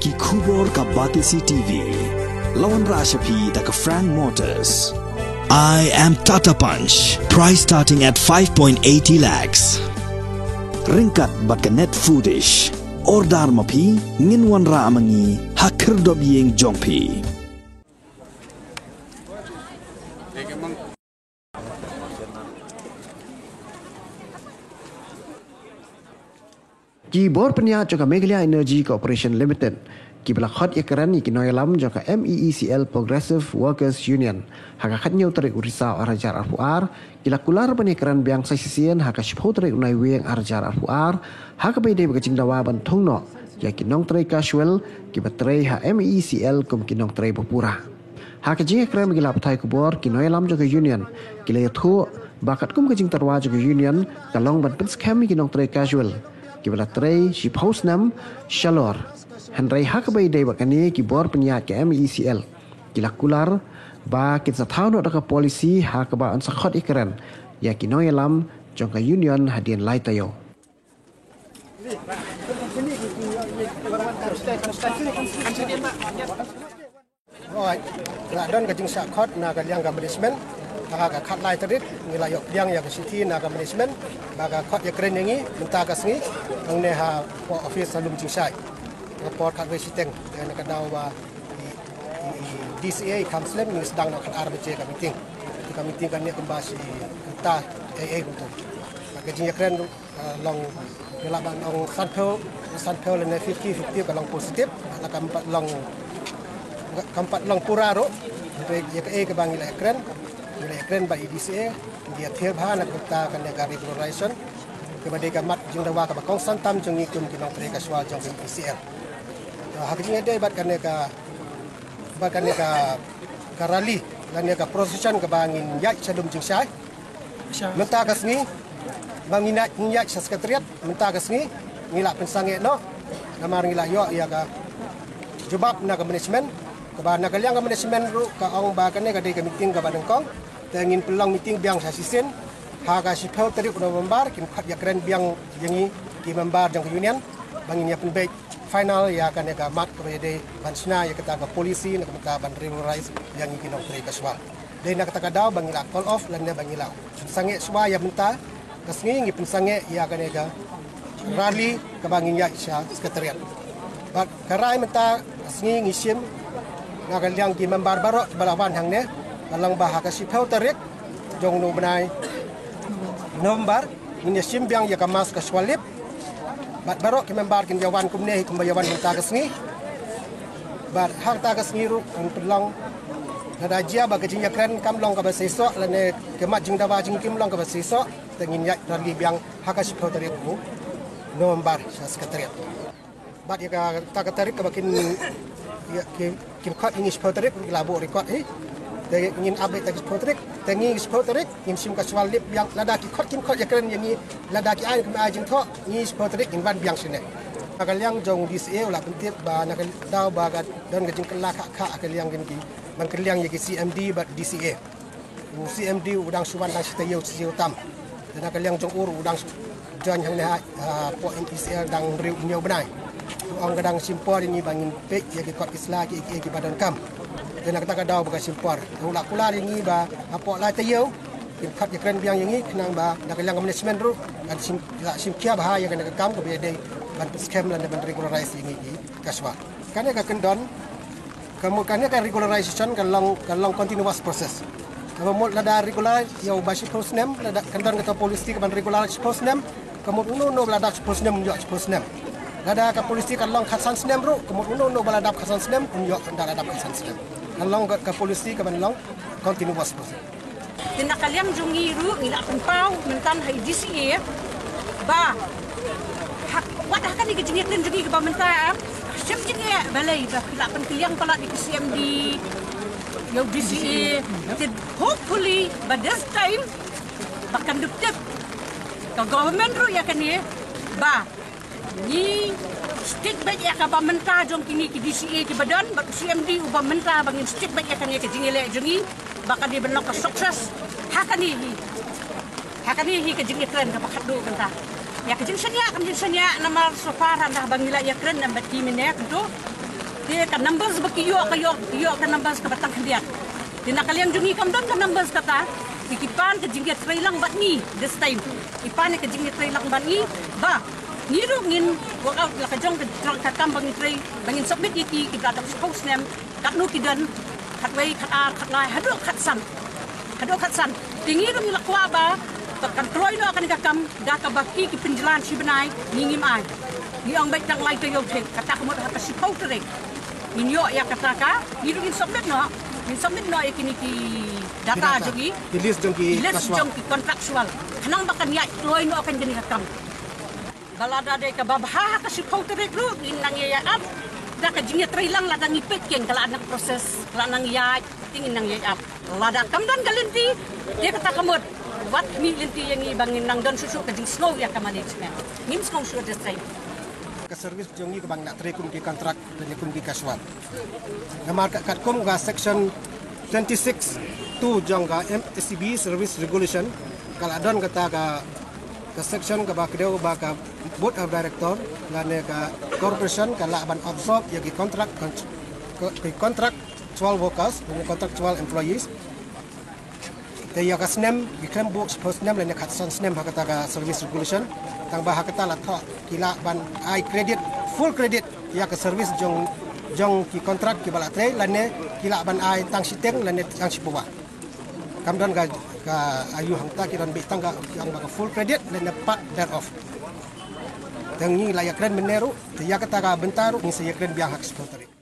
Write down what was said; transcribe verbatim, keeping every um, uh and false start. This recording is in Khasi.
Ki khubor ka Batesi T V. La wanrah sha phi da ka Frank Motors. I am Tata Punch. Price starting at five point eighty lakhs. Ryngkat bad ka Net Foodish. Order ma phi, ngin wanrah ma ngi ha khyrdop ïing jong phi. Ki bor pynïaid jong ka Meghalaya Energy Corporation Limited, kiba la khot ïakren ïa ki nongïalam jong ka M E E C L Progressive Workers Union, ha ka khathynñiew tarik u Risaw ar hajar arphew ar, ki la kular ban ïakren biang sa shisien ha ka shiphew tarik u Naiwieng ar hajar arphew ar, ha kaba ïadei bad ka jingdawa ban thung noh ïa ki nongtrei casual kiba trei ha M E E C L kum ki nongtrei ba pura. Ha ka jingïakren bad ki lad-pathai khubor, ki nongïalam jong ka union ki la ïathuh ba katkum ka jingtyrwa jong ka union ka long ban pynskhem ïa ki nongtrei casual kiba la trei shiphew snem shalor, hynrei ha kaba ïadei bad kane, ki bor pynïaid ka M E E C L ki la kular ba kin sa thaw noh da ka policy ha kaba yn sa khot ïakren ïa ki nongïalam jong ka union hadien lai taïew. Hooid, la don ka jingshah khot na ka liang ka management. Ha ka khatlai tarik ngi la ïoh pdiang ïa ka shithi na ka management ba ka khot ïakren ïa ngi mynta ka sngi hangne hapoh office ha Lumjingshai. Ka por khatwei shiteng, ïa kane ka daw ba i, i, i D C A i kham slem, ngi sdang na khatar baje ka meeting. Te ka meeting kane kumba shi kynta ei ei kumto. Ka jingïakren ruh, ah, long, ngi lah ban ong sanphew, sanphew lane fifty fifty ka long positive, la kam pat long, kam pat long pura ruh. Hynrei ïa kaei kaba ngi la ïakren, ngi la ïakren bad i D C A, ngi ïathir bha na ka bynta kane ka regularization kaba dei ka mat jingdawa kaba kongsan tam jong ngi kum ki nongtrei casual jong ka E C L. Ah, ha ka jingïadei bad kane ka, bad kane ka, ka rally lane ka procession kaba ngin ïaid sha Lumjingshai mynta ka sngi, ba ngin ïaid, ngin ïaid sha Secretariat mynta ka sngi, ngi la pynsangeh noh namar ngi la ïoh ïa ka jubab na ka management, kaba na ka liang ka management ruh ka ong ba kane ka dei ka meeting kaba nyngkong. Te ngin pynlong meeting biang sa shisien ha ka shiphew tarik u November, kin khot ïakren biang ïa ngi ki member jong ka union ba ngin ïa pynbeit final ïa kane ka mat kaba ïadei ban shna ïa kata ka policy na ka bynta ban regularize ïa ngi ki nongtrei casual. Dei na kata ka daw ba ngi la call off lane ba ngi la pynsangeh shuwa ïa mynta ka sngi, ngi pynsangeh ïa kane ka rally kaba ngin ïaid sha Secretariat. Bad ka rai mynta ka sngi ngi shim na ka liang ki member baroh ba la wan hangne, ka long ba ha ka shiphew tarik jong u bnai November ngin ïa shim biang ïa ka mass casual leave. Bad baroh ki member kin ïa wan kumne hi kumba ïa wan mynta ka sngi. Bad ha kata ka sngi ruh ngin pynlong, lada jia ba ka jingïakren kam long kaba seisoh lane ka mat jingdawa jong ngi kam long kaba seisoh, te ngin ïaid rally biang ha ka shiphew tarik u November sha Secretariat. Bad ïa kata ka tarik kaba kin, ïa, kin, kin khot ïa ngi shiphew tarik, ngi la buh record hi. Te ngin update ta shiphew tarik, te ngi shiphew tarik ngin shim casual leave biang, lada ki khot kin khot ïakren ïa ngi, lada ki ai kin ai jingthoh, ngi shiphew tarik ngin wan biang shane. Na ka liang jong D C A u la pyntip ba na ka daw ba ka don ka jingkylla kha kha ka liang kin ki ban kylliang ïa ki C M D bad D C A. U C M D u dang shu wan dang shi taïew shi taïew tam. Te na ka liang jong u ruh u dang shu join hangne ha, hapoh M E C L dang hynriew hynñiew bnai. U ong ka dang shim por ïa ngi ba ngin peit ïa ki kot ki sla ki, ki, kiba donkam. Te na kata ka daw ba ka shim por, te u la kular ïa ngi ba hapoh lai taïew kin khot ïakren biang ïa ngi khnang ba na ka liang ka management ruh kan shim, la shim khia bha ïa kane ka kam kaba ïadei ban pynskhem lane ban regularize ïa ngi ki casual. Kane ka kyndon, ka mut kane ka regularization ka long, ka long continuous process. Kaba mut lada regular ïa uba shiphew snem, lada kyndon kata policy kaban regular shiphew snem, ka mut uno uno ba la dap shiphew snem un ïoh shiphew snem. Lada ka policy ka long khatsan snem ruh, ka mut uno uno ba la dap khatsan snem un ïoh, da la dap khatsan snem. Ka long ka, ka policy kaban long continuous process. Te na ka liang jong ngi ruh ngi la pynpaw mynta ha i D C A ba ha, wat ha kane ka jingïakren jong ngi kaba mynta, shim jingeh balei ba ki la pynkylliang palat ïa ka C M D, ïa u D C A. Te hopefully by this time ba kan dup tip ka government ruh ïa kane ba ngi stick beit ïa kaba mynta jong kine ki D C A kiba don bad u C M D uba mynta ba ngin stick beit ïa kane ka jingïaleh jong ngi ba ka dei ban long ka success. Ha kane hi, ha kane hi ka jingïakren kaba khatduh mynta. Ïa ka jingshaniah kam jingshaniah namar so far haba ngi la ïakren bad ki mynne kumto. Te ka numbers ba ki ïoh, ka ïoh, ki ïoh ka numbers kaba tang khyndiat. Te na ka liang jong ngi kam don ka numbers kata. Te ki pan ka jingïatreilang bad ngi this time. Ki pan ka jingïatreilang bad ngi ba ngi ruh ngin work out la ka jong ka, ka kam ba ngi trei, ba ngin submit ïa ki, ki ba dang shiphew snem. Katno ki don, khatwei, khatar, khatlai, haduh khatsan. Haduh khatsan. Te ngi ruh ngi la kwah ba, ba kan kloi noh kane ka kam, da kaba ki, ki pynjlan shi bnai, ngi ngim ai. Ngi ong beit tang lai taïew thik, kata ka mut ha ka shiphew tarik. Ngin ïoh ïa kata ka, ngi ruh ngin submit noh, ngin submit noh ïa kine ki data jong ngi. Ki list jong ki, ki list jong ki contractual. Khnang ba kan ïaid kloi noh kan kane ka kam. Ba lada dei kaba bha ha ka shiphew tarik ruh ngin nang ïa ïaid ap. Da ka jingïatreilang lada ngi peit keiñ ka la nang process, ka la nang ïaid, te ngin nang ïa ïaid ap. Lada kam don ka lynti, te kata ka mut wat mih lynti ïa ngi ba ngin nang don shuh shuh ka jingsngew ïa ka management. Ngim sngew shuh this time. Ka service jong ngi kaba ngi la trei kum ki contract, lane kum ki casual. Namar ka katkum ka section twenty-six two jong ka M S E B service regulation, ka la don kata ka, ka section kaba kdew ba ka board of director lane ka corporation ka lah ban absorb ïa ki contract, ki contractual workers lane contractual employees. Te ïa ka snem, ki khlem buh shiphew snem lane khatsan snem ha kata ka service regulation. Tang ba ha kata la thoh ki lah ban ai credit, full credit ïa ka service jong, jong ki contract kiba la trei lane ki lah ban ai tang shiteng lane tang shiphew. Kam don ka, ka ayu hangta, ki don beit tang ka, ki ong ba ka full credit lane part thereof. Te ngi la ïakren mynne ruh, te ïa kata ka bynta ruh ngi sa ïakren biang ha ka shiphew tarik.